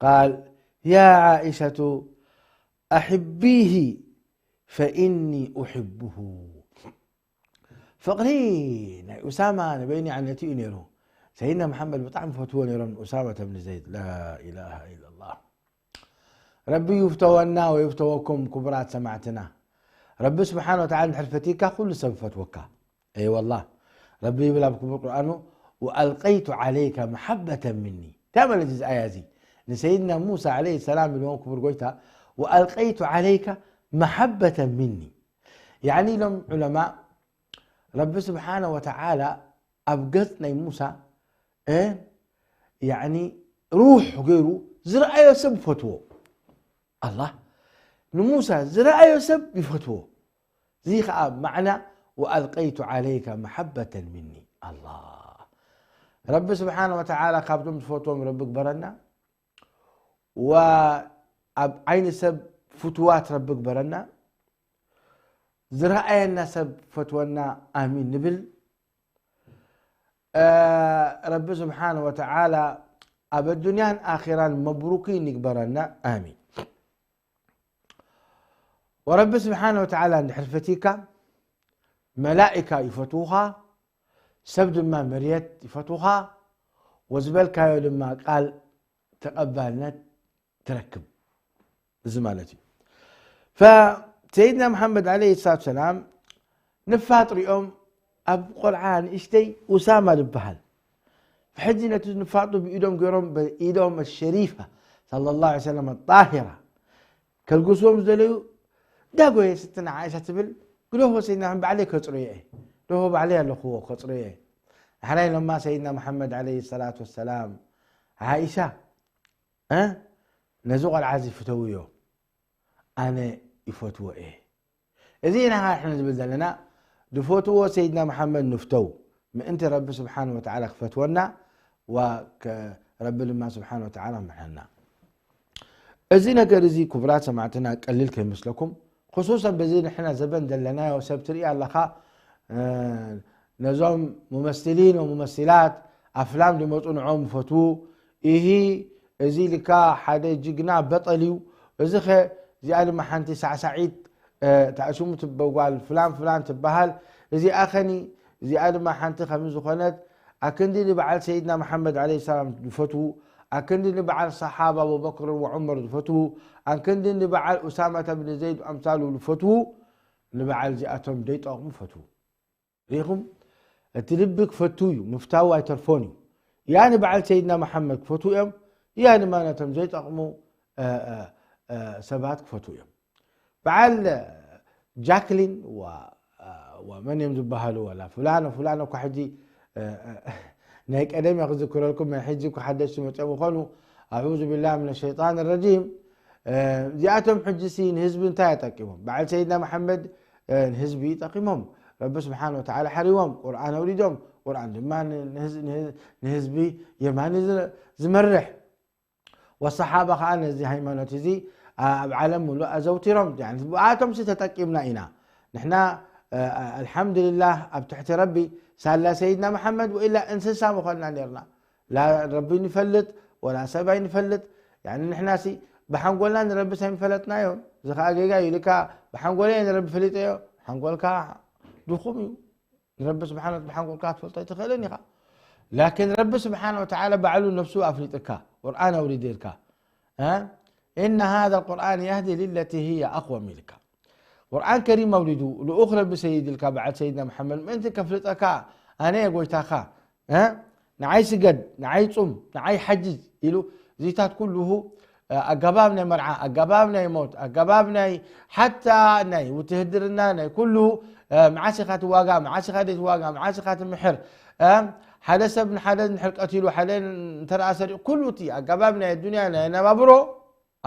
قال يا عائشة أحبيه فإني أحبه ፍቕሪ ናይ ኡሳማ ንበይኒ ዓይነት እዩ ነይሩ ሰይድና መሓመድ ብጣዕሚ ፈትዎ ነይሮም ንኡሳመተ ብን ዘይድ ላኢላሃ ኢላላህ ረቢ ይፍተወና ወይፍተወኩም ክቡራት ሰማዕትና ረቢ ስብሓን ወተዓላ እንድሕር ፈትይካ ኩሉ ሰብ ፈትወካ እይ ወላ ረቢ ይብል ኣብ ክቡር ቁርኣኑ ወኣልቀይቱ ዓለይከ መሓበተ ምኒ እንታይ ማለት እዚ ኣያ እዚ ንሰይድና ሙሳ ዓለይሂ ሰላም ኢልዎም ክቡር ጎይታ ወኣልቀይቱ ዓለይከ መሓበተ ምኒ ያዕኒ ኢሎም ዑለማ ረቢ ስብሓነ ወተዓላ ኣብ ገጽ ናይ ሙሳ ያዕኒ ሩሕ ገይሩ ዝረኣዮ ሰብ ፈትዎ ኣላ ንሙሳ ዝረኣዮ ሰብ ይፈትዎ። እዚ ኸዓ ማዕና "ወኣልቀይቱ ዓለይካ መሓበተን ሚኒ ኣላ"። ረቢ ስብሓነ ወተዓላ ካብቶም ዝፈትዎም ረቢ ግበረና። ወኣብ ዓይኒ ሰብ ፍትዋት ረቢ ግበረና። ዝረኣየና ሰብ ፈትወና፣ ኣሚን ንብል። ረቢ ስብሓነ ወተዓላ ኣብ ኣዱንያን ኣኺራን መብሩኪን ይግበረና፣ ኣሚን። ወረቢ ስብሓነ ወተዓላ እንድሕር ፈቲካ፣ መላኢካ ይፈትዉኻ፣ ሰብ ድማ መርየት ይፈትዉኻ፣ ወዝበልካዮ ድማ ቃል ተቐባልነት ትረክብ። እዚ ማለት እዩ። ፈሰይድና መሓመድ ዓለይሂ ሰላቱ ሰላም ንፋጥ ሪኦም፣ ኣብ ቆልዓ ንእሽተይ ኡሳማ ዝበሃል፣ ሕጂ ነቲ ንፋጡ ብኢዶም ገይሮም፣ ብኢዶም ሸሪፋ ሰለላሁ ዐለይሂ ወሰለም ጣሂራ ከልግስዎም ዝደለዩ፣ ዳጎየ ስትና ዓኢሻ ትብል፣ ግደፎ ሰይድና መሓመድ ባዕለይ ከጽርዮ እየ፣ ደሆ ባዕለይ ኣለኹዎ ከጽርዮ እየ። ዳሕራይ ኢሎማ ሰይድና መሓመድ ዓለይሂ ሰላቱ ወሰላም፣ ዓኢሻ፣ እ፣ ነዚ ቆልዓ እዚ ፍተውዮ፣ ኣነ ይፈትዎ እየ። እዚ ኢና ኸዓ ንሕና ዝብል ዘለና፣ ዝፈትዎ ሰይድና መሓመድ ንፍተው፣ ምእንቲ ረቢ ስብሓነ ወተዓላ ክፈትወና፣ ወ-፣ ከ-፣ ረቢ ድማ ስብሓነ ወተዓላ ምሕና። እዚ ነገር እዚ ክቡራት ሰማዕትና ቀሊል ከይመስለኩም፣ ክሱሰን በዚ ንሕና ዘበን ዘለናዮ ሰብ ትርኢ ኣለኻ፣ እ፣ ነዞም ሙመስሊን ወሙመሲላት ኣፍላም ዝመፁ ንዖም ይፈትዉ፣ ኢሂ፣ እዚ ልካ ሓደ ጅግና በጠል እዩ፣ እዚ ኸ እዚኣ ድማ ሓንቲ ሳዕሳዒት፣ እ፣ ታእሽሙ ትበጓል ፍላን ፍላን ትበሃል፣ እዚኣ ኸኒ፣ እዚኣ ድማ ሓንቲ ከም ዝኾነት፣ ኣክንዲ ንበዓል ሰይድና መሓመድ ዓለይሂ ሰላም ዝፈትዉ፣ ኣክንዲ ንበዓል ሰሓባ ኣቡበክርን ወዑመር ዝፈትዉ፣ ኣክንዲ ንበዓል ኡሳማተ ብን ዘይድ ኣምሳሉ ዝፈትዉ፣ ንበዓል እዚኣቶም ዘይጠቕሙ ፈትዉ። ርኢኹም? እቲ ልቢ ክፈቱ እዩ፣ ምፍታው ኣይተርፎን እዩ። ያ ንበዓል ሰይድና መሓመድ ክፈትዉ እዮም፣ ያ ድማ ነቶም ዘይጠቕሙ፣ እ፣ እ፣ እ፣ ሰባት ክፈትዉ እዮም። በዓል ጃክሊን ወ-፣ ወመን እዮም ዝበሃሉ? ወላ ፍላኖ ፍላኖ እኳ ሕጂ፣ እ፣ እ፣ ናይ ቀደም እየ ክዝክረልኩም፣ ናይ ሕጂ እኳ ሓደሽቲ መፅኦም ይኾኑ። ኣዑዙ ቢላህ ምን ሸይጣን ረጂም። እ፣ እዚኣቶም ሕጂ ሲ ንህዝቢ እንታይ ኣጠቂሞም? በዓል ሰይድና መሓመድ፣ እ፣ ንህዝቢ ጠቂሞም። ረቢ ስብሓን ወተዓላ ሓሪዎም፣ ቁርኣን ኣውሪዶም። ቁርኣን ድማ ን-፣ ንህዝ-፣ ንህ-፣ ንህዝቢ የማኒ ዝ-፣ ዝመርሕ። ወሰሓባ ኸዓ ነዚ ሃይማኖት እዚ ኣብ ዓለም ሙሉእ ኣዘውቲሮም። ያኒ ብኣቶም ሲ ተጠቂምና ኢና። ንሕና፣ እ፣ ኣልሓምዱሊላህ ኣብ ትሕቲ ረቢ ሳላ ሰይድና መሓመድ ወኢላ እንስሳ ምኾንና ኔርና። ላ ረቢ ንፈልጥ ወላ ሰብ ኣይንፈልጥ። ያኒ ንሕና ሲ ብሓንጎልና ንረቢ ሰይንፈለጥናዮ። እዚ ኸዓ ጌጋ እዩ። ኢልካ ብሓንጎለይ ንረቢ ፈሊጠዮ። ሓንጎልካ ድኹም እዩ። ንረቢ ስብሓን ወተዓላ ብሓንጎልካ ክትፈልጦ ኣይትኽእልን ኢኻ። ላኪን ረቢ ስብሓን ወተዓላ ባዕሉ ነፍሱ ኣፍሊጥካ፣ ቁርኣን ኣውሪድልካ። እ? "ኢነ ሃዛ ልቁርኣን የህዲ ሊለቲ ህየ ኣቕወም" ኢልካ። ቁርኣን ከሪም ኣውሪዱ፣ ልኡኽ ረቢ ሰይድ ኢልካ፣ በዓል ሰይድና መሓመድ ምእንቲ ከፍልጠካ፣ ኣነ እየ ጎይታኻ። እ? ንዓይ ስገድ፣ ንዓይ ጹም፣ ንዓይ ሓጅጅ ኢሉ፣ እዚታት ኩሉሁ፣ እ፣ ኣገባብ ናይ መርዓ፣ ኣገባብ ናይ ሞት፣ ኣገባብ ናይ ሓታ ናይ ውትህድርና፣ ናይ ኩሉ፣ እ፣ መዓስ ኢኻ ትዋጋ፣ መዓስ ኢኻ ዘይትዋጋ፣ መዓስ ኢኻ ትምሕር፣ እ፣ ሓደ ሰብ ንሓደ እንድሕር ቀቲሉ፣ ሓደ እንተ ደኣ ሰሪቑ፣ ኩሉ እቲ ኣገባብ ናይ ኣዱንያ ናይ ነባብሮ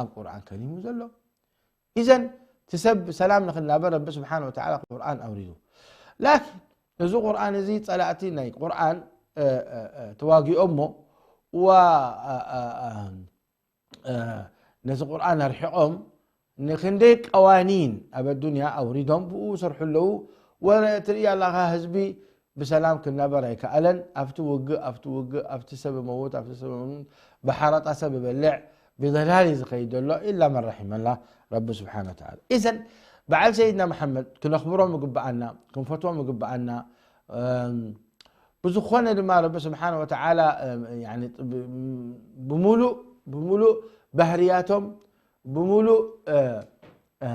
ኣብ ቁርኣን ከሪሙ ዘሎ። ኢዘን እቲ ሰብ ብሰላም ንኽናበር ረቢ ስብሓን ወተዓላ ቁርኣን ኣውሪዱ። ላኪን እዚ ቁርኣን እዚ ጸላእቲ ናይ ቁርኣን፣ እ፣ እ፣ እ፣ ተዋጊኦሞ፣ ዋ፣ እ፣ እ፣ እ፣ እ፣ ነዚ ቁርኣን ኣርሒቖም ንክንደይ ቀዋኒን ኣብ ኣዱንያ ኣውሪዶም ብኡ ይሰርሑ ኣለዉ። ወረ ትርኢ ኣለኻ ህዝቢ ብሰላም ክናበር ኣይከኣለን። ኣብቲ ውግእ፣ ኣብቲ ውግእ፣ ኣብቲ ሰብ መውት፣ ኣብቲ ሰብ መውት፣ ብሓረጣ ሰብ በልዕ፣ ብደላል እዩ ዝኸይድ ዘሎ፣ ኢላ መን ረሒመላ ረቢ ስብሓነ ወተዓላ። ኢዘን በዓል ሰይድና መሓመድ ክነኽብሮ ምግብኣና፣ ክንፈትዎ ምግብኣና፣ እም፣ ብዝኾነ ድማ ረቢ ስብሓነ ወተዓላ፣ እም፣ ያኒ ብ-፣ ብምሉእ፣ ብምሉእ ባህርያቶም፣ ብምሉእ፣ እ፣ እ፣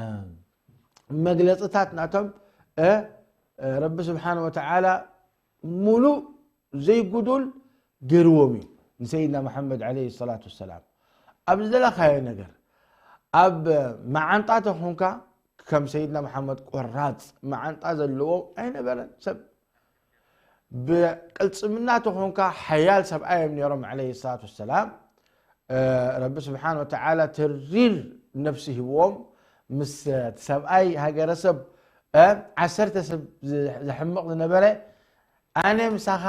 መግለጽታት ናቶም፣ እ፣ እ፣ ረቢ ስብሓነ ወተዓላ ሙሉእ ዘይጉዱል ገይርዎም እዩ ንሰይድና መሓመድ ዓለይሂ ሰላቱ ወሰላም። ኣብ ዝደለኻዮ ነገር፣ ኣብ መዓንጣ ተኾንካ ከም ሰይድና መሓመድ ቆራጽ መዓንጣ ዘለዎ ኣይነበረን ሰብ። ብቅልጽምና ተኾንካ ሓያል ሰብኣይ እዮም ነይሮም ዓለይሂ ሰላቱ ወሰላም። እ፣ ረቢ ስብሓን ወተዓላ ተሪር ነፍሲ ሂብዎም፣ ምስ እቲ ሰብኣይ ሃገረሰብ ዓሰርተ ሰብ ዝሕምቕ ዝነበረ ኣነ ምሳኻ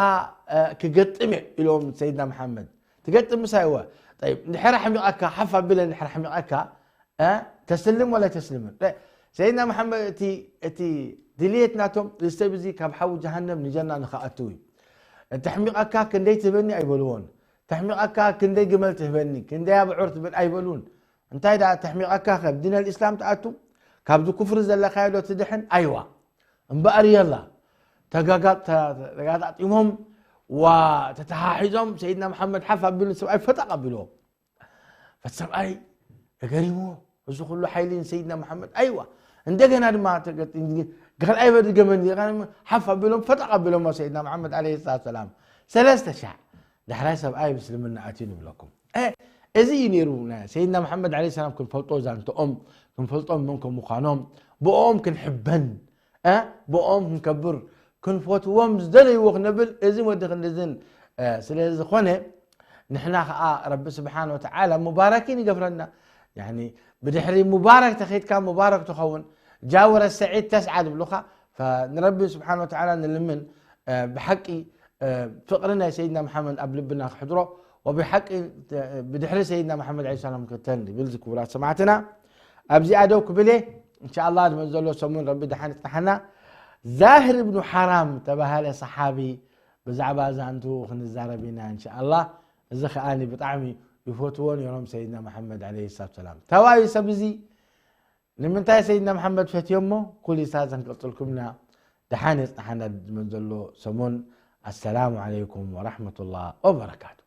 ክገጥም እየ ኢሎም ሰይድና መሓመድ። ትገጥም ምሳይ እወ። ጠይብ፣ እንድሕር ኣሕሚቐካ፣ ሓፍ ኣቢለ እንድሕር ኣሕሚቐካ፣ ተስልም ወላ ተስልምን? ሰይድና መሓመድ እቲ ድልየት ናቶም፣ እዚ ሰብ እዚ ካብ ሓዊ ጀሃነም ንጀና ንኽኣትው እዩ። እንተሕሚቐካ ክንደይ ትህበኒ ኣይበልዎን። ተሕሚቐካ ክንደይ ግመል ትህበኒ፣ ክንደይ ኣብዑር ትህበኒ ኣይበሉን። እንታይ ደኣ ተሕሚቐካ፣ ከብ ዲን ኣልእስላም ትኣቱ፣ ካብዚ ኩፍሪ ዘለኻዮ ዶ ትድሕን? ኣይዋ። እምበኣር የላ፣ ተጋጣጢሞም ዋ ተተሓሒዞም፣ ሰይድና መሓመድ ሓፍ ኣቢሉ ሰብኣይ ፈጠቕ ኣቢልዎ። ፈቲ ሰብኣይ ተገሪምዎ፣ እዚ ኩሉ ሓይሊ ንሰይድና መሓመድ። ኣይዋ። እንደገና ድማ ካልኣይ በድገመኒ፣ ሓፍ ኣቢሎም ፈጠቕ ኣቢሎሞ ሰይድና መሓመድ ዓለይሂ ሰላቱ ሰላም። ሰለስተ ሻዕ ዳሕራይ ሰብኣይ ምስልምና ኣትዩ ንብለኩም። እዚ እዩ ነይሩ ሰይድና መሓመድ ዓለይሂ ሰላም ክንፈልጦ ዛንትኦም፣ ክንፈልጦም መን ከም ምዃኖም፣ ብኦም ክንሕበን፣ ብኦም ክንከብር፣ ክንፈትዎም ዝደለይዎ ክነብል፣ እዚ ወዲ ክንድዝን ስለ ዝኾነ፣ ንሕና ኸዓ ረቢ ስብሓን ወተዓላ ሙባረኪን ይገብረና። ብድሕሪ ሙባረክ ተኸይድካ ሙባረክ ትኸውን። ጃወረ ሰዒድ ተስዓድ ይብሉኻ። ንረቢ ስብሓን ወተዓላ ንልምን፣ ብሓቂ ፍቕሪ ናይ ሰይድና መሓመድ ኣብ ልብና ክሕድሮ፣ ወብሓቂ ብድሕሪ ሰይድና መሓመድ ዓለይሂ ሰላም ንክተል ይብል። ክቡራት ሰማዕትና፣ ኣብዚኣ ደው ክብል እየ። እንሻኣላ፣ ድመን ዘሎ ሰሙን ረቢ ደሓን ይጽናሓና። ዛህር እብኑ ሓራም ተባሃለ ሰሓቢ ብዛዕባ ዛንቱ ክንዛረብ ኢና እንሻኣላ። እዚ ከኣ ብጣዕሚ ይፈትዎ ነይሮም ሰይድና መሓመድ ዓለይሂ ሰላቱ ሰላም። ተባዩ ሰብ እዚ ንምንታይ ሰይድና መሓመድ ፈትዮሞ? ኩሉ ሳዘን ቀጽልኩምና። ደሓን የጽናሓና ድመን ዘሎ ሰሙን። ኣሰላሙ ዓለይኩም ወራሕመቱላህ ወበረካቱ።